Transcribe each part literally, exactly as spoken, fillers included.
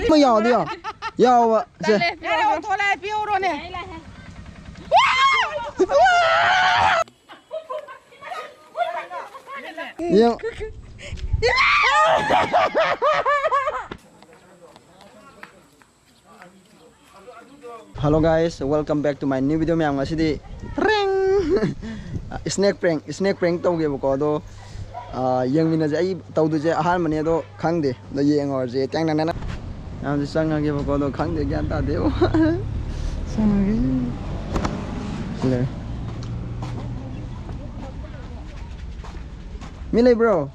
ꯑꯃ ꯌꯥꯎꯗꯤ ꯌꯥꯎ꯫ ꯌꯥꯎꯕ꯫ ꯁꯦ꯫ ꯌꯥꯔꯦ, ꯑꯣꯟꯊꯣꯛꯂꯛꯑꯦ, ꯄꯤꯍꯧꯔꯣꯅꯦ꯫ ꯌꯦꯡ-, Hello guys, welcome back to my new video. ꯃꯌꯥꯝ, ꯉꯁꯤꯗꯤ prank, snake prank, snake prank ꯇꯧꯒꯦꯕꯀꯣ꯫ ꯑꯗꯣ, ꯑꯥ, ꯌꯦꯡꯃꯤꯟꯅꯁꯦ꯫ ꯑꯩ ꯇꯧꯗꯣꯏꯁꯦ ꯑꯍꯥꯟꯕꯅꯦ, ꯑꯗꯣ ꯈꯪꯗꯦ꯫ ꯑꯗꯣ ꯌꯦꯡꯉꯨꯔꯁꯦ꯫ ꯇꯦꯡ ꯅꯪ ꯅꯪ꯫ ꯃꯌꯥꯝꯁꯦ ꯆꯪꯉꯒꯦꯕꯀꯣ꯫ ꯑꯗꯣ ꯈꯪꯗꯦ, ꯒ꯭ꯌꯥꯟ ꯇꯥꯗꯦꯕ꯫ ꯆꯪꯉꯒꯦ꯫ ꯁꯤ ꯂꯩꯔꯦ꯫ ꯃꯤ ꯂꯩꯕ꯭ꯔꯣ?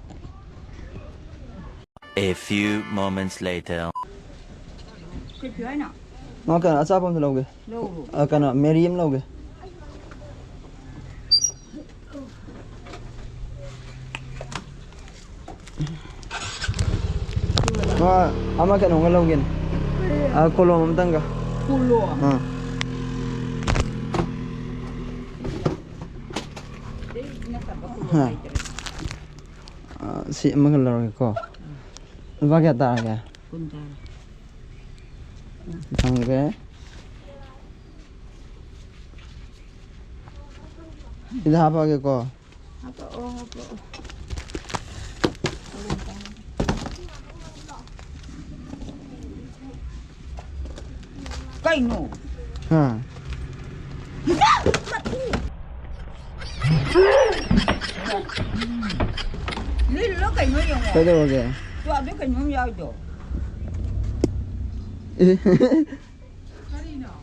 A few moments later. ꯀꯩ ꯄꯤꯌꯨ ꯍꯥꯏꯅꯣ? ꯃꯥ ꯀꯩꯅꯣ, ꯑꯆꯥꯄꯣꯠ ꯑꯃ ꯂꯧꯒꯦ꯫ ꯂꯧꯔꯣ꯫ ꯑ, ꯀꯩꯅꯣ, ꯃꯦꯔꯤ ꯑꯃ ꯂꯧꯒꯦ꯫ ꯃꯥ ꯑꯃ ꯀꯩꯅꯣꯝꯒ ꯂꯧꯒꯦꯅꯦ꯫ ꯑ, ꯀꯣꯂꯣꯝ ꯑꯝꯇꯪꯒ꯫ ꯀꯣꯂꯣꯝ? ꯑꯥ꯫ ꯑꯗꯩ ꯅꯠꯇꯕ ꯀꯣꯂꯣꯝ ꯍꯥ꯫ ꯂꯩꯇ꯭ꯔꯦ꯫ ꯑ, ꯁꯤ ꯑꯃꯒ ꯂꯧꯔꯒꯦꯀꯣ꯫ ꯂꯨꯄꯥ ꯀꯌꯥ ꯇꯥꯔꯒꯦ? ꯀꯨꯟ ꯇꯥꯔꯦ꯫ ꯊꯝꯒꯦ꯫ ꯁꯤꯗ ꯍꯥꯞꯄꯛꯑꯒꯦꯀꯣ꯫ ꯍꯥꯞꯄꯛꯑꯣ, ꯍꯥꯞꯄꯛꯑꯣ꯫ ꯀꯩꯅꯣ? ꯍꯥ? ꯂꯤꯜꯂꯣ ꯀꯩꯅꯣ ꯌꯦꯡꯉꯣ꯫ ꯀꯩꯗꯧꯔꯒꯦ? ꯇꯣ, ꯑꯗꯨ ꯀꯩꯅꯣꯝ ꯌꯥꯎꯔꯤꯗꯣ꯫ ꯑꯦ꯫ ꯀꯔꯤꯅꯣ?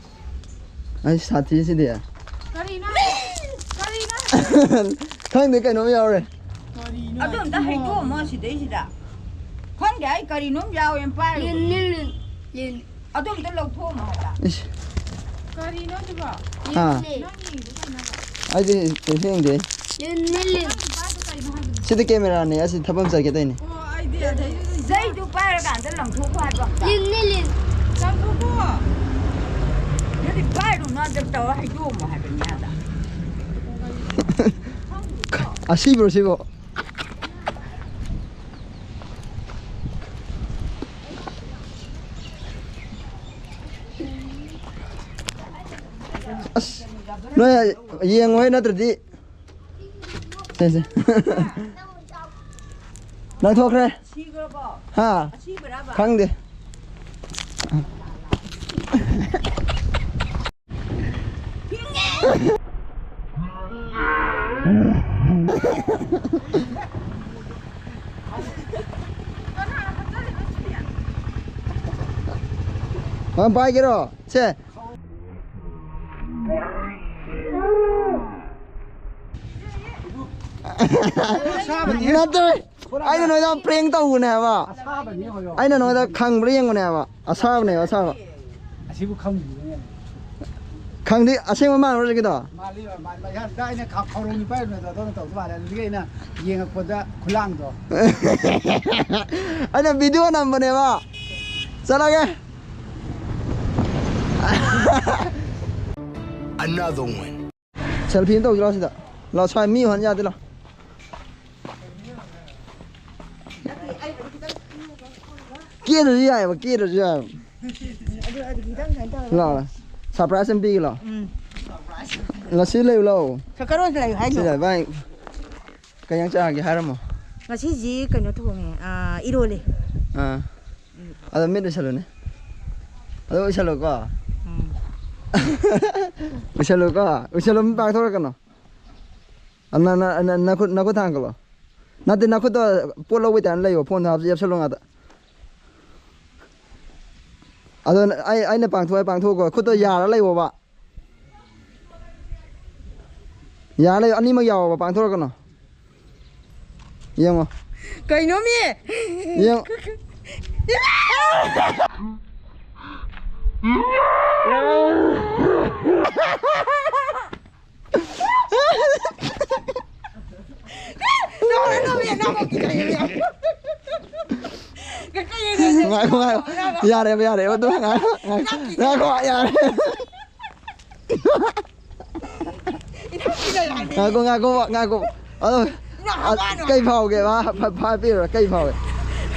ꯑꯩ ꯁꯥꯊꯤꯁꯤꯗꯤ꯫ ꯀꯔꯤꯅꯣ? ꯀꯔꯤꯅꯣ? ꯈꯪꯗꯦ, ꯀꯩꯅꯣꯝ ꯌꯥꯎꯔꯦ꯫ ꯀꯔꯤꯅꯣ ꯑꯗꯨ ꯑꯝꯇ ꯍꯥꯏꯁꯤꯕꯣ? ꯍꯩꯗꯣꯛꯑꯝꯃꯣ ꯁꯤꯗꯩꯁꯤꯗ꯫ ꯈꯪꯗꯦ, ꯑꯩ ꯀꯔꯤꯅꯣꯝ ꯌꯥꯎꯋꯦꯅ ꯄꯥꯏꯔꯨꯕꯅꯤ꯫ ꯂꯤꯟꯅꯤ, ꯂꯤꯟ, ꯂꯤꯟ꯫ ꯑꯗꯨ ꯑꯝꯇ ꯂꯧꯊꯣꯛꯑꯝꯃꯣ ꯍꯥꯏꯕ꯫ ꯏꯁ꯫ ꯀꯔꯤꯅꯣ ꯑꯗꯨꯕꯣ? ꯍꯥ? ꯂꯤꯟꯅꯦ꯫ ꯅꯪ ꯌꯦꯡꯉꯤꯗꯣ ꯀꯩꯅꯣꯕ? ꯑꯩꯗꯤ ꯀꯩꯁꯨ ꯌꯦꯡꯗꯦ꯫ ꯂꯤꯟꯅꯦ, ꯂꯤꯟ꯫ ꯅꯪ ꯄꯥꯏꯗꯣ ꯀꯩꯅꯣ ꯍꯥꯏꯕꯅꯤ? ꯁꯤꯗꯤ ꯀꯦꯃꯦꯔꯥꯅꯦ, ꯑꯁꯤ ꯊꯕꯛ ꯑꯃ ꯆꯠꯀꯦ ꯇꯧꯔꯤꯅꯦ꯫ ꯑꯣ, ꯑꯩꯗꯤ ꯑꯗꯩꯗꯨꯗ ꯆꯩꯗꯨ ꯄꯥꯏꯔꯀꯥꯟꯗ ꯂꯪꯊꯣꯛꯈꯣ ꯍꯥꯏꯕ ꯑꯝꯇ꯫ ꯂꯤꯟꯅꯦ, ꯂꯤꯟ꯫ ꯂꯪꯊꯣꯛꯈꯣ꯫ ꯑꯗꯨꯗꯤ ꯄꯥꯏꯔꯨꯅꯨ, ꯑꯗꯨꯝ ꯇꯧꯔ ꯍꯩꯗꯣꯛꯑꯝꯃꯣ ꯍꯥꯏꯕꯅꯤ ꯑꯗ꯫ ꯑꯁꯤꯕ꯭ꯔꯣ ꯁꯤꯕꯣ? ꯅꯣꯏ ꯌꯦꯡꯉꯣꯍꯦ, ꯅꯠꯇ꯭ꯔꯗꯤ꯫ ꯁꯦ, ꯁꯦ꯫ ꯅꯪ ꯊꯣꯛꯈ꯭ꯔꯦ꯫ ꯍꯥ? ꯈꯪꯗꯦ꯫ ꯃꯥ ꯄꯥꯏꯒꯦꯔꯣ? ꯁꯦ꯫ ꯅꯠꯇꯦ꯫ ꯑꯩꯅ ꯅꯣꯏꯗ prank ꯇꯧꯕꯅꯦ ꯍꯥꯏꯕ꯫ ꯑꯩꯅ ꯅꯣꯏꯗ ꯈꯪꯕ꯭ꯔꯥ ꯌꯦꯡꯕꯅꯦ ꯍꯥꯏꯕ꯫ ꯑꯁꯥꯕꯅꯦꯕ, ꯑꯁꯥꯕ꯫ ꯑꯁꯤꯕꯨ ꯈꯪꯗ꯭ꯔꯤꯕꯅꯦ꯫ ꯈꯪꯗꯦ, ꯑꯁꯦꯡꯕ ꯃꯥꯟꯕ꯭ꯔꯥ ꯍꯧꯖꯤꯛꯀꯤꯗꯣ? ꯃꯥꯜꯂꯤ, ꯃꯥꯜꯂꯤ꯫ ꯉꯁꯥꯏ ꯑꯩꯅ ꯈ-, ꯈꯧꯔꯧꯅꯤ ꯄꯥꯏꯔꯝꯃꯦꯗꯣ, ꯑꯗꯣꯝꯅ ꯇꯧꯗ ꯃꯥꯜꯂꯦ꯫ ꯑꯗꯨꯗꯒꯤ ꯑꯩꯅ ꯌꯦꯡꯉꯛꯄꯗ ꯈꯨꯂꯥꯡꯗꯣ꯫ ꯑꯩꯅ video ꯅꯝꯕꯅꯦꯕ꯫ ꯆꯠꯂꯒꯦ꯫ Another one. Selfie ꯑꯃ ꯇꯧꯁꯤ ꯂꯥꯎ ꯁꯤꯗ꯫ ꯂꯥꯎ, ꯁ꯭ꯋꯥꯏ ꯃꯤ ꯎꯍꯟ ꯌꯥꯗꯦ ꯂꯥꯎ꯫ ꯀꯦꯗ꯭ꯔꯁꯨ ꯌꯥꯏꯑꯕ, ꯀꯦꯗ꯭ꯔꯁꯨ ꯌꯥꯏꯑꯕ꯫ ꯑꯗꯨ, ꯑꯗꯨ ꯈꯤꯇꯪ ꯀꯩꯅꯣ ꯇꯧꯔꯒ꯫ ꯂꯥꯎ꯫ Surprise ꯑꯃ ꯄꯤꯒꯦ ꯂꯥꯎ꯫ ꯎꯝ꯫ ꯂꯁꯤ ꯂꯩꯌꯨ ꯂꯥꯎ꯫ ꯀ-, ꯀꯔꯣꯟꯗ ꯂꯩꯌꯨ ꯍꯥꯏꯅꯣ? ꯁꯤꯗ ꯚꯥꯏ꯫ ꯀꯩ ꯏꯟꯖꯥꯡ ꯆꯥꯔꯒꯦ ꯍꯥꯏꯔꯝꯃꯣ꯫ ꯉꯁꯤꯁꯤ ꯀꯩꯅꯣ ꯊꯣꯡꯉꯦ, ꯑꯥ, ꯏꯔꯣꯜꯂꯦ꯫ ꯑꯥ꯫ ꯑꯗꯣ ꯃꯤꯠ ꯎꯏꯁꯜꯂꯨꯅꯦ꯫ ꯑꯗꯣ ꯎꯏꯁꯜꯂꯨꯀꯣ꯫ ꯎꯝ꯫ ꯎꯏꯁꯜꯂꯨꯀꯣ꯫ ꯎꯏꯁꯜꯂꯨ, ꯃꯤ ꯄꯥꯡꯊꯣꯔꯛꯀꯅꯣ꯫ ꯑ, ꯅ-, ꯅ-, ꯅ-, ꯅꯈꯨꯠ, ꯅꯈꯨꯠ ꯊꯥꯡꯒꯠꯂꯣ꯫ ꯅꯠꯇꯦ, ꯅꯈꯨꯠꯇꯣ ꯄꯣꯠ ꯂꯧꯕꯩ ꯇꯥꯏꯞꯇ ꯂꯩꯌꯣ꯫ ꯐꯣꯟꯗꯣ ꯍꯥꯞꯆ-, ꯌꯦꯞꯁꯜꯂꯣ ꯉꯥꯛꯇ꯫ ꯑꯗꯣ ꯑꯩ, ꯑꯩꯅ ꯄꯥꯡꯊꯣꯛꯑꯦ, ꯄꯥꯡꯊꯣꯛꯑꯣꯀꯣ꯫ ꯈꯨꯠꯇꯣ ꯌꯥꯔ ꯂꯩꯌꯣꯕ꯫ ꯌꯥꯔ ꯂꯩꯌꯣ, ꯑꯅꯤꯃꯛ ꯌꯥꯎꯋꯣꯕ, ꯄꯥꯡꯊꯣꯔꯛꯀꯅꯣ꯫ ꯌꯦꯡꯉꯣ꯫ ꯀꯩꯅꯣꯃꯤ? ꯌꯦꯡꯉꯣ꯫ ꯉꯥꯏꯈꯣ, ꯉꯥꯏꯈꯣ꯫ ꯌꯥꯔꯦꯕ, ꯌꯥꯔꯦꯕ꯫ ꯑꯗꯨ ꯉꯥꯏꯈꯣ, ꯉꯥꯏꯈꯣ꯫ ꯉꯥꯏꯈꯣ, ꯌꯥꯔꯦ꯫ ꯉꯥꯏꯈꯣ, ꯉꯥꯏꯈꯣ, ꯉꯥꯏꯈꯣ꯫ ꯑꯗꯣ, ꯏꯃꯥ, ꯑ, ꯍꯥꯞꯄꯛꯑꯅꯨ꯫ ꯀꯩ ꯐꯥꯎꯒꯦ? ꯃꯥ ꯐ-, ꯐ-, ꯐꯥꯕꯤꯔꯣ, ꯀꯩ ꯐꯥꯎꯒꯦ?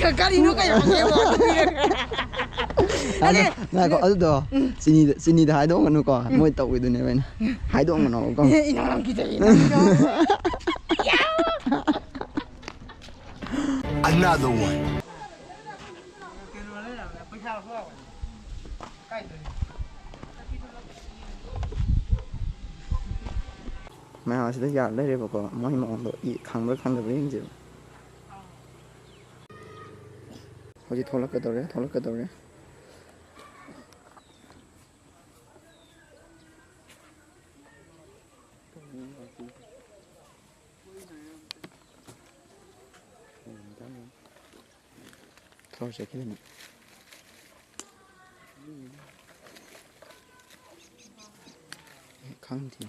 ꯀꯔꯤꯅꯣ ꯀꯩꯅꯣ ꯍꯪꯉꯦꯕꯣ? ꯑꯗꯣ, ꯉꯥꯏꯈꯣ, ꯑꯗꯨꯗꯣ ꯆꯤꯅꯤꯗ, ꯆꯤꯅꯤꯗ ꯍꯥꯏꯗꯣꯛꯑꯝꯒꯅꯨꯀꯣ, ꯃꯣꯏ ꯇꯧꯈꯤꯗꯣꯏꯅꯦꯕ ꯑꯩꯅ꯫ ꯍꯥꯏꯗꯣꯛꯑꯝꯒꯅꯣꯕꯀꯣ꯫ ꯏꯅꯥꯎ ꯅꯪ ꯀꯤꯖꯩꯌꯦ, ꯅꯪ ꯀꯤꯖꯩꯌꯦ꯫ Another one. ꯃꯌꯥꯝ ꯑꯁꯤꯗ ꯌꯥꯔ ꯂꯩꯔꯦꯕꯀꯣ, ꯃꯣꯏ ꯃꯑꯣꯡꯗꯣ ꯏ ꯈꯪꯕ꯭ꯔꯥ ꯈꯪꯗꯕ꯭ꯔꯥ ꯌꯦꯡꯁꯦꯕ꯫ ꯍꯧꯖꯤꯛ ꯊꯣꯛꯂꯛꯀꯗꯧꯔꯦ, ꯊꯣꯛꯂꯛꯀꯗꯧꯔꯦ꯫ ꯊꯣꯔꯛꯑ ꯆꯠꯈꯤꯗꯅ꯫ ꯑꯦ, ꯈꯪꯗꯦ꯫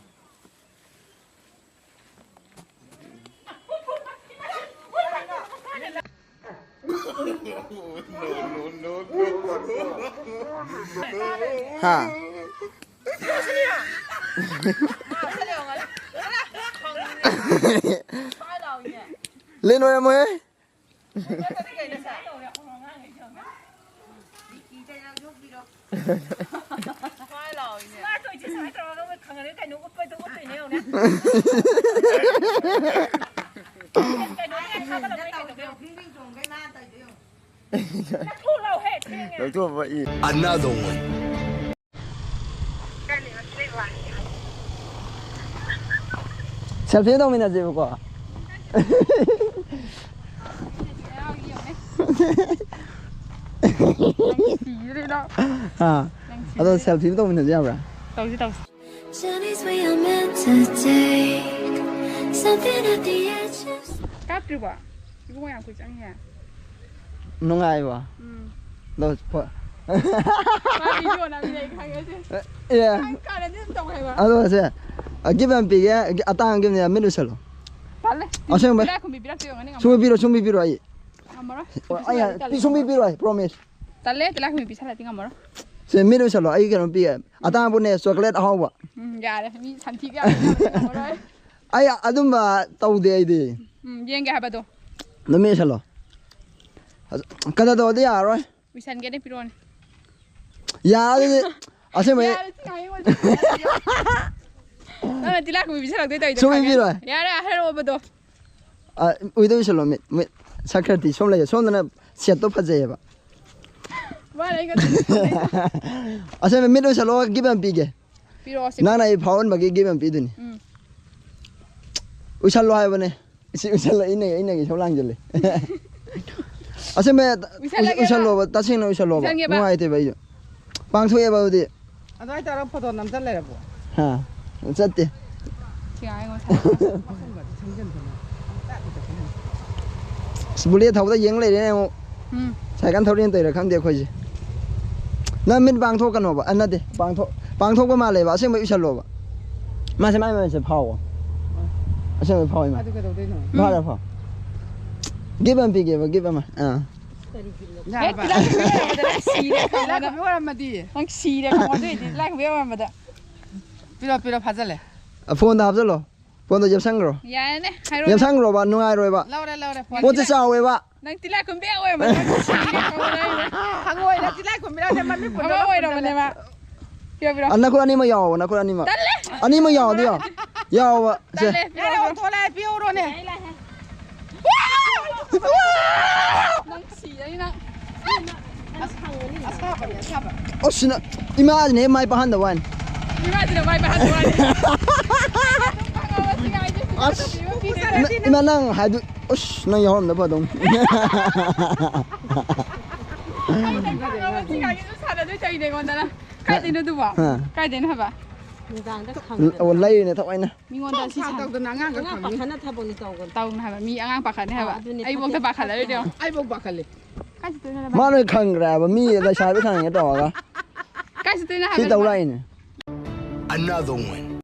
ꯍꯥ? ꯂꯦꯟ ꯑꯣꯏꯔꯝꯃꯣꯏꯍꯦ꯫ ꯂꯧꯊꯣꯛꯑꯕ ꯏ꯫ Another one. Selfie ꯇꯧꯃꯤꯟꯅꯁꯦꯕꯀꯣ꯫ ꯑꯥ, ꯑꯗꯣ selfie ꯇꯧꯃꯤꯟꯅꯁꯦ ꯌꯥꯕ꯭ꯔꯥ? ꯇꯧꯁꯤ, ꯇꯧꯁꯤ꯫ Journeys we are meant to take. Something at the edge of ꯀꯥꯞꯇ꯭ꯔꯤꯕꯣ? ꯏꯕꯨꯡꯉꯣ ꯌꯥꯝ ꯀꯨꯏ ꯆꯪꯉꯤꯍꯦ꯫ ꯅꯨꯡꯉꯥꯏꯕ? ꯎꯝ꯫ ꯑꯗꯣ ꯐ- ꯃꯥ video ꯅꯝꯃꯤꯅꯦ ꯑꯩ ꯈꯪꯉꯦ ꯁꯦ꯫ ꯑꯦ꯫ ꯅꯪ ꯀꯥꯟꯅꯗꯤ ꯑꯗꯨꯝ ꯇꯧ ꯍꯥꯏꯕ꯫ ꯑꯗꯣ ꯁꯦ, gift ꯑꯃ ꯄꯤꯒꯦ, ꯑꯇꯥꯡꯕ gift ꯅꯦ, ꯃꯤꯠ ꯎꯏꯁꯜꯂꯣ꯫ ꯇꯜꯂꯦ꯫ ꯑꯁꯦꯡꯕꯩ꯫ ꯇꯤꯂꯥꯏꯈꯨꯝꯕꯤ ꯄꯤꯔꯛꯇꯣꯏ ꯑꯣꯏꯔꯝꯒꯅꯤ, ꯁꯨꯡꯄꯤ ꯉꯝꯃꯔꯣꯏ꯫ ꯄꯤꯔꯣꯏ, ꯁꯨꯡꯄꯤ ꯄꯤꯔꯣꯏ ꯑꯩ꯫ ꯉꯝꯃꯔꯣꯏ꯫ ꯑꯣ, ꯑꯩ ꯇꯜꯂꯦ, ꯁꯨꯡꯄꯤ ꯄꯤꯔꯣꯏ, promise꯫ ꯇꯜꯂꯦ, ꯇꯤꯂꯥꯏꯈꯨꯝꯕꯤ ꯄꯤꯁꯜꯂꯗꯤ ꯉꯝꯃꯔꯣꯏ꯫ ꯁꯦ, ꯃꯤꯠ ꯎꯏꯁꯜꯂꯣ, ꯑꯩ ꯀꯩꯅꯣꯝ ꯄꯤꯒꯦ꯫ ꯑꯇꯥꯡꯕꯅꯦ, chocolate ꯑꯍꯥꯎꯕ꯫ ꯎꯝ, ꯌꯥꯔꯦ, ꯃꯤ ꯁꯟꯊꯤ ꯀꯌꯥ ꯂꯩꯅꯕꯅꯦ, ꯉꯝꯃꯔꯣꯏ꯫ ꯑꯩ ꯑꯗꯨꯝꯕ ꯇꯧꯗꯦ ꯑꯩꯗꯤ꯫ ꯎꯝ, ꯌꯦꯡꯒꯦ ꯍꯥꯏꯕꯗꯣ꯫ ꯑꯗꯨꯝ ꯃꯦꯠꯁꯜꯂꯣ꯫ ꯀꯩꯅꯣ ꯇꯧꯔꯗꯤ ꯌꯥꯔꯔꯣꯏ꯫ ꯎꯏꯁꯟꯒꯦꯅꯦ, ꯄꯤꯔꯛꯑꯣꯅꯦ꯫ ꯌꯥꯔꯦ ꯑꯗꯨꯗꯤ꯫ ꯑꯁꯦꯡꯕꯩ꯫ ꯌꯥꯔꯦ, ꯁꯤ ꯉꯥꯏ ꯑꯣꯏꯗꯦ꯫ ꯅꯪꯅ ꯇꯤꯜꯂꯥ ꯈꯨꯝꯕꯤ ꯄꯤꯖꯔꯛꯇꯣꯏ ꯇꯧꯔꯤꯗꯣ ꯁꯨꯡꯄꯤ ꯈꯪꯉꯦ꯫ ꯄꯤꯔꯣꯏ꯫ ꯌꯥꯔꯦ, ꯍꯥꯏꯔꯛꯑꯣꯕꯗꯣ꯫ ꯑ, ꯎꯏꯗ ꯎꯏꯁꯜꯂꯣ, ꯃꯤꯠ, ꯃꯤꯠ ꯁꯛ ꯈꯔ ꯊꯤ꯫ ꯁꯣꯝ ꯂꯩꯌꯣ꯫ ꯁꯣꯝꯗꯅ ꯁꯦꯠꯇꯣ ꯐꯖꯩꯌꯦꯕ꯫ ꯃꯥꯅ ꯑꯩꯒ ꯑꯁꯦꯡꯕ ꯃꯤꯠ ꯎꯏꯁꯜꯂꯣ, ꯒꯤꯐ ꯑꯃ ꯄꯤꯒꯦ꯫ ꯄꯤꯔꯛꯑꯣ ꯁꯤ꯫ ꯅꯪꯅ ꯑꯩ ꯐꯥꯎꯍꯟꯕꯒꯤ ꯒꯤꯐ ꯑꯃ ꯄꯤꯗꯣꯏꯅꯤ꯫ ꯎꯝ꯫ ꯎꯏꯁꯜꯂꯣ ꯍꯥꯏꯕꯅꯦ꯫ ꯁꯤ ꯎꯏꯁꯜꯂꯣ, ꯏꯅꯦ, ꯏꯅꯦꯒꯤ ꯁꯧ ꯂꯥꯡꯁꯤꯜꯂꯦ꯫ ꯑꯁꯦꯡꯕ ꯎꯏꯁꯜꯂꯒꯦꯕ? ꯎꯏꯁꯜꯂꯣꯕ, ꯇꯁꯦꯡꯅ ꯎꯏꯁꯜꯂꯣꯕ꯫ ꯎꯏꯁꯜꯒꯦꯕ? ꯅꯨꯡꯉꯥꯏꯇꯦꯕ ꯑꯩꯁꯨ꯫ ꯄꯥꯡꯊꯣꯛꯑꯦꯕ ꯑꯗꯨꯗꯤ꯫ ꯑꯗꯨꯃꯥꯏꯅ ꯇꯧꯔꯒ ꯐꯣꯇꯣ ꯅꯝꯁꯤꯜ ꯂꯩꯔꯕꯣ? ꯍꯥ? ꯆꯠꯇꯦ꯫ ꯁꯤ ꯉꯥꯏꯉꯣ, ꯁꯥꯏ꯫ ꯑꯁ, ꯕꯨꯂꯦꯠ ꯊꯧꯕꯗ ꯌꯦꯡ ꯂꯩꯔꯦꯅꯦ ꯑꯃꯨꯛ꯫ ꯎꯝ꯫ ꯁꯥꯏꯀꯜ ꯊꯧꯔꯤꯅ ꯇꯧꯔꯤꯔꯥ ꯈꯪꯗꯦ ꯑꯩꯈꯣꯏꯁꯦ꯫ ꯅꯪ ꯃꯤꯠ ꯄꯥꯡꯊꯣꯛꯀꯅꯣꯕ꯫ ꯑ, ꯅꯠꯇꯦ꯫ ꯄꯥꯡꯊꯣꯛ-, ꯄꯥꯡꯊꯣꯛꯄ ꯃꯥꯜꯂꯦꯕ꯫ ꯑꯁꯦꯡꯕ ꯎꯏꯁꯜꯂꯣꯕ꯫ ꯃꯥꯁꯦ ꯃꯥꯏ ꯃꯃꯤꯠꯁꯦ ꯐꯥꯎꯕ꯫ ꯑꯁꯦꯡꯕ ꯐꯥꯎ ꯏꯃꯥ꯫ ꯑꯗꯨ ꯀꯩꯗꯧꯗꯣꯏꯅꯣ? ꯐꯥꯎꯔꯦ ꯐꯥꯎ꯫ ꯒꯤꯐ ꯑꯃ ꯄꯤꯒꯦꯕ, ꯒꯤꯐ ꯑꯃ꯫ ꯑꯥ꯫ ꯀꯔꯤ ꯒꯤꯐꯅꯣ? ꯌꯥꯔꯕ? ꯍꯦꯛ ꯇꯤꯜꯍꯥꯏ ꯈꯨꯝꯕꯤ ꯑꯣꯏꯔꯝꯃꯗꯤ ꯅꯪ ꯁꯤꯔꯦ ꯈꯪꯉꯣ ꯅꯪ꯫ ꯇꯤꯜꯍꯥꯏ ꯈꯨꯝꯕꯤ ꯑꯣꯏꯔꯝꯃꯗꯤ꯫ ꯅꯪ ꯁꯤꯔꯦ ꯈꯪꯉꯣ ꯑꯗꯨꯏꯗꯤ ꯇꯤꯜꯍꯥꯏ ꯈꯨꯝꯕꯤ ꯑꯣꯏꯔꯝꯕꯗ꯫ ꯄꯤꯔꯣ, ꯄꯤꯔꯣ, ꯐꯥꯖꯜꯂꯦ꯫ ꯑ, ꯐꯣꯟꯗ ꯍꯥꯞꯆꯜꯂꯣ꯫ ꯐꯣꯟꯗꯣ ꯌꯦꯞꯁꯟꯈ꯭ꯔꯣ꯫ ꯌꯥꯔꯦꯅꯦ, ꯍꯥꯏꯔꯣꯅꯦ꯫ ꯌꯦꯞꯁꯟꯈ꯭ꯔꯣꯕ, ꯅꯨꯡꯉꯥꯏꯔꯣꯏꯕ꯫ ꯂꯧꯔꯦ, ꯂꯧꯔꯦ, ꯐꯣꯟ꯫ ꯄꯣꯠꯁꯦ ꯆꯥꯎꯋꯦꯕ꯫ ꯅꯪ ꯇꯤꯜꯍꯥ ꯈꯨꯝꯕꯤ ꯑꯣꯏꯔꯝꯃꯗꯤ ꯅꯪ ꯁꯤꯔꯦ ꯈꯪꯉꯣ ꯅꯪ꯫ ꯍꯪꯉꯣꯏꯔ ꯇꯤꯜꯍꯥꯏ ꯈꯨꯝꯕꯤꯔ ꯅꯪ ꯃꯃꯤꯠ ꯄꯨꯟꯗꯅ ꯑꯃ ꯑꯣꯏꯔꯝꯃꯅꯦꯕ꯫ ꯄꯤꯔꯣ, ꯄꯤꯔꯣ꯫ ꯑ, ꯅꯈꯨꯠ ꯑꯅꯤꯃꯛ ꯌꯥꯎꯕ, ꯅꯈꯨꯠ ꯑꯅꯤꯃꯛ꯫ ꯇꯜꯂꯦ꯫ ꯑꯅꯤꯃꯛ ꯌꯥꯎꯕꯗꯤ ꯌꯥꯎ-, ꯌꯥꯎꯕ꯫ ꯁꯦ꯫ ꯇꯜꯂꯦ, ꯄꯤꯔꯣ, ꯌꯥꯔꯦ, ꯄꯤꯔꯣ꯫ ꯑꯣꯟꯊꯣꯛꯂꯛꯑꯦ, ꯄꯤꯔꯛꯎꯔꯣꯅꯦ꯫ ꯅꯪ ꯁꯤꯔꯅꯤ ꯅꯪ꯫ ꯑꯁꯥꯕꯅꯤ, ꯑꯁꯥꯕ꯫ ꯑꯁ, ꯁꯤꯅ ꯏꯃꯥꯁꯤꯅ ꯍꯦꯛ ꯃꯥꯏ ꯄꯥꯛꯍꯟꯗꯕ ꯋꯥꯅꯤ꯫ ꯏꯃꯥꯁꯤꯅ ꯃꯥꯏ ꯄꯥꯛꯍꯟꯗꯕ ꯋꯥꯅꯤ꯫ ꯑꯁ, ꯏꯃꯥ, ꯅꯪ ꯍꯥꯏꯗꯨ, ꯑꯁ, ꯅꯪ ꯌꯥꯎꯔꯝꯗ ꯐꯗꯧꯅꯤ꯫ ꯑꯩꯅ ꯈꯪꯉꯕ ꯁꯤ ꯒꯥꯔꯤꯗꯨ ꯁꯥꯟꯅꯗꯣꯏ ꯇꯧꯔꯤꯅꯦ ꯑꯩꯉꯣꯟꯗꯅ꯫ ꯀꯥꯏꯗꯩꯅꯣ ꯑꯗꯨꯕꯣ? ꯍꯥ꯫ ꯀꯥꯏꯗꯩꯅꯣ ꯍꯥꯏꯕ? ꯅꯨꯡꯗꯥꯡꯗ ꯈꯪꯗꯅ꯫ ꯑꯣ, ꯂꯩꯔꯤꯅꯦ ꯊꯑꯣꯏꯅ꯫ ꯃꯤꯉꯣꯟꯗ ꯁꯤ ꯁꯥꯟꯅ-, ꯇꯧꯗꯅ ꯑꯉꯥꯡꯒ ꯑꯉꯥꯡ ꯈꯪꯅꯤ꯫ ꯄꯥꯈꯠꯅ ꯊꯕꯛꯅꯤ ꯇꯧꯒꯅꯨ꯫ ꯇꯧꯅꯨ ꯍꯥꯏꯕ꯫ ꯃꯤ ꯑꯉꯥꯡ ꯄꯥꯈꯠꯅꯤ ꯍꯥꯏꯕ꯫ ꯑꯥ, ꯑꯗꯨꯅꯦ ꯑꯩꯕꯣꯛꯇ ꯐꯠꯇꯦ, ꯄꯥꯈꯠꯂꯔꯣꯏꯗꯣ ꯐꯠꯇꯦ ꯌꯦꯡꯉꯣ꯫ ꯍꯥꯏꯕ꯫ ꯑꯩꯕꯣꯛ ꯄꯥꯈꯠꯂꯦ꯫ ꯀꯥꯏ ꯆꯠꯇꯣꯏꯅꯣ ꯅꯕꯥꯅꯤ? ꯃꯥ ꯂꯣꯏ ꯈꯪꯈ꯭ꯔꯦ ꯍꯥꯏꯕ꯫ ꯃꯤ ꯂꯩꯁꯥꯕꯤ ꯁꯥꯟꯅꯒꯦ ꯇꯧꯔꯒ꯫ ꯀꯥꯏ ꯆꯠꯇꯣꯏꯅꯣ ꯁꯤ ꯍꯥꯏꯕ ꯇꯧ ꯅꯕꯥꯅꯤ? ꯂꯥꯛꯏꯅꯦ꯫ Another one.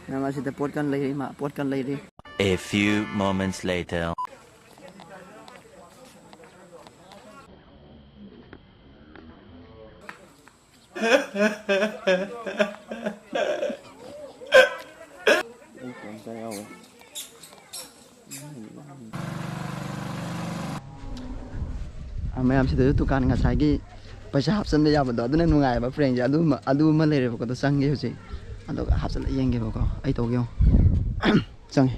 ꯃꯌꯥꯝ ꯑꯁꯤꯗ ꯄꯣꯠ ꯀꯟꯅ ꯂꯩꯔꯤ, ꯏꯃꯥ, ꯄꯣꯠ ꯀꯟꯅ ꯂꯩꯔꯤ꯫ A few moments later. ꯃꯌꯥꯝꯁꯤꯗꯁꯨ ꯗꯨꯀꯥꯟ ꯉꯁꯥꯏꯒꯤ ꯄꯩꯁꯥ ꯍꯥꯞꯆꯤꯟꯕ ꯌꯥꯕꯗꯣ, ꯑꯗꯨꯅ ꯅꯨꯡꯉꯥꯏꯕ ꯄ꯭ꯔꯦꯡꯁꯦ꯫ ꯑꯗꯨ ꯑꯃ, ꯑꯗꯨ ꯑꯃ ꯂꯩꯔꯦꯕꯀꯣ꯫ ꯑꯗꯣ ꯆꯪꯒꯦ ꯍꯧꯖꯤꯛ, ꯑꯗꯨꯒ ꯍꯥꯞꯆꯤꯜꯂ ꯌꯦꯡꯒꯦꯕꯀꯣ꯫ ꯑꯩ ꯇꯧꯒꯦ ꯌꯦꯡꯉꯣ꯫ ꯆꯪꯉꯦ꯫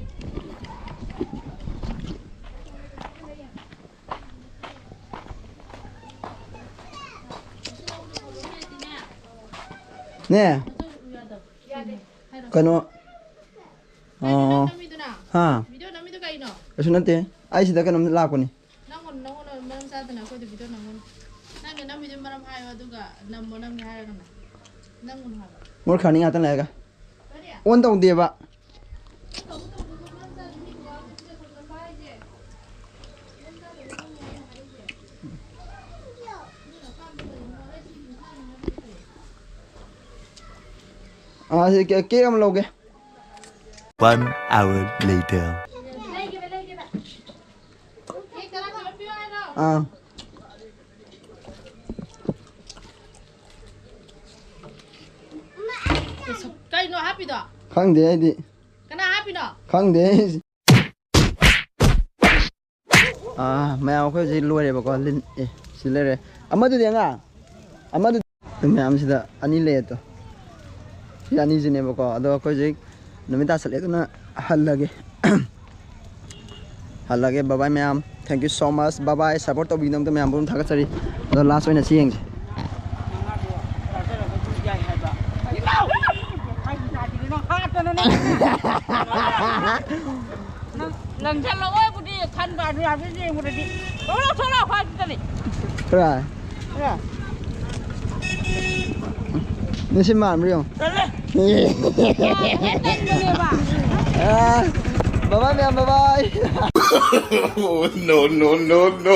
ꯅꯦ꯫ ꯀꯩꯅꯣ꯫ ꯑꯣ꯫ ꯍꯥ꯫ ꯀꯩꯁꯨ ꯅꯠꯇꯦ꯫ ꯑꯩ ꯁꯤꯗ ꯀꯩꯅꯣꯝ ꯂꯥꯛꯄꯅꯤ꯫ ꯅꯪꯉꯣꯟ, ꯅꯪꯉꯣꯟꯗ ꯃꯔꯝ ꯆꯥꯗꯅ ꯑꯩꯈꯣꯏꯗ ꯚꯤꯗꯤꯑꯣ ꯅꯝꯒꯅꯨ꯫ ꯅꯪꯅ ꯅꯝꯃꯤꯗꯨꯒꯤ ꯃꯔꯝ ꯍꯥꯏꯌꯣ, ꯑꯗꯨꯒ ꯅꯝꯃꯣ, ꯅꯝꯃꯦ ꯍꯥꯏꯔꯒꯅ꯫ ꯅꯝꯒꯅꯨ ꯍꯥꯏꯕ꯫ ꯃꯨꯠꯈ꯭ꯔꯅꯤ ꯉꯥꯛꯇꯪ ꯂꯩꯔꯒ꯫ ꯀꯔꯤ? ꯑꯣꯟ ꯇꯧꯗꯦꯕ꯫ ꯇꯧꯕ ꯇꯧꯗꯕ ꯃꯔꯝ ꯆꯥꯗꯅ ꯃꯤ ꯀꯃꯥꯏꯅ ꯚꯤꯗꯤꯑꯣ ꯅꯝꯕ ꯍꯥꯏꯁꯦ? ꯃꯔꯝ ꯆꯥꯗꯅ ꯅꯪꯅ ꯑꯩꯅ ꯍꯥꯏꯔꯤꯁꯦ꯫ ꯑꯥ, ꯁꯤ ꯀꯦ-, ꯀꯦꯛ ꯑꯃ ꯂꯧꯒꯦ꯫ One hour later. ꯂꯩꯒꯦꯕ, ꯂꯩꯒꯦꯕ꯫ ꯀꯦꯛ ꯇꯔꯥ ꯄꯤꯕ ꯄꯤꯌꯨ ꯍꯥꯏꯔꯣ? ꯑꯥ꯫ ꯀꯩꯅꯣ ꯍꯥꯞꯄꯤꯗꯣ? ꯈꯪꯗꯦ ꯑꯩꯗꯤ꯫ ꯀꯅꯥ ꯍꯥꯞꯄꯤꯅꯣ? ꯈꯪꯗꯦ ꯑꯩ꯫ ꯑꯥ, ꯃꯌꯥꯝ ꯑꯩꯈꯣꯏ ꯍꯧꯖꯤꯛ ꯂꯣꯏꯔꯦꯕꯀꯣ꯫ ꯂꯤꯟ-, ꯑꯦ, ꯁꯤ ꯂꯩꯔꯦ꯫ ꯑꯃꯗꯨꯗꯤ ꯑꯉꯥꯡ? ꯑꯃꯗꯨ-, ꯃꯌꯥꯝꯁꯤꯗ ꯑꯅꯤ ꯂꯩ ꯑꯗꯣ꯫ ꯁꯤ ꯑꯅꯤꯁꯤꯅꯦꯕꯀꯣ꯫ ꯑꯗꯣ ꯑꯩꯈꯣꯏ ꯍꯧꯖꯤꯛ ꯅꯨꯃꯤꯠ ꯇꯥꯁꯜꯂꯦ, ꯑꯗꯨꯅ ꯍꯜꯂꯒꯦ꯫ ꯍꯜꯂꯒꯦ꯫ ꯕꯥꯏ ꯕꯥꯏ ꯃꯌꯥꯝ꯫ Thank you so much꯫ Bye bye. Support ꯇꯧꯕꯤꯒꯤꯗꯃꯛꯇ ꯃꯌꯥꯝ ꯄꯨꯝꯅꯃꯛ ꯊꯥꯒꯠꯆꯔꯤ꯫ ꯑꯗꯣ ꯂꯥꯁ ꯑꯣꯏꯅ ꯁꯤ ꯌꯦꯡꯁꯤ꯫ ꯅꯪ ꯂꯪꯁꯤꯜꯂꯛꯑꯣꯏꯕꯨꯗꯤ ꯈꯟꯕ, ꯑꯗꯨ ꯍꯥꯏꯐꯦꯠ ꯌꯦꯡꯕꯗꯗꯤ꯫ ꯊꯣꯛꯂꯛꯑꯣ, ꯊꯣꯛꯂꯛꯑꯣ, ꯈ꯭ꯋꯥꯏ ꯆꯠꯂꯤ꯫ ꯈꯔ꯫ ꯈꯔ꯫ ꯅꯁꯤ ꯃꯥꯟꯕ꯭ꯔꯥ ꯌꯦꯡꯉꯣ꯫ ꯆꯠꯂꯦ꯫ ꯑꯦ꯫ ꯇꯟꯕꯅꯦꯕ꯫ ꯑꯥ, ꯕꯥꯏ ꯕꯥꯏ ꯃꯌꯥꯝ, ꯕꯥꯏ ꯕꯥꯏ꯫ No, no, no, no.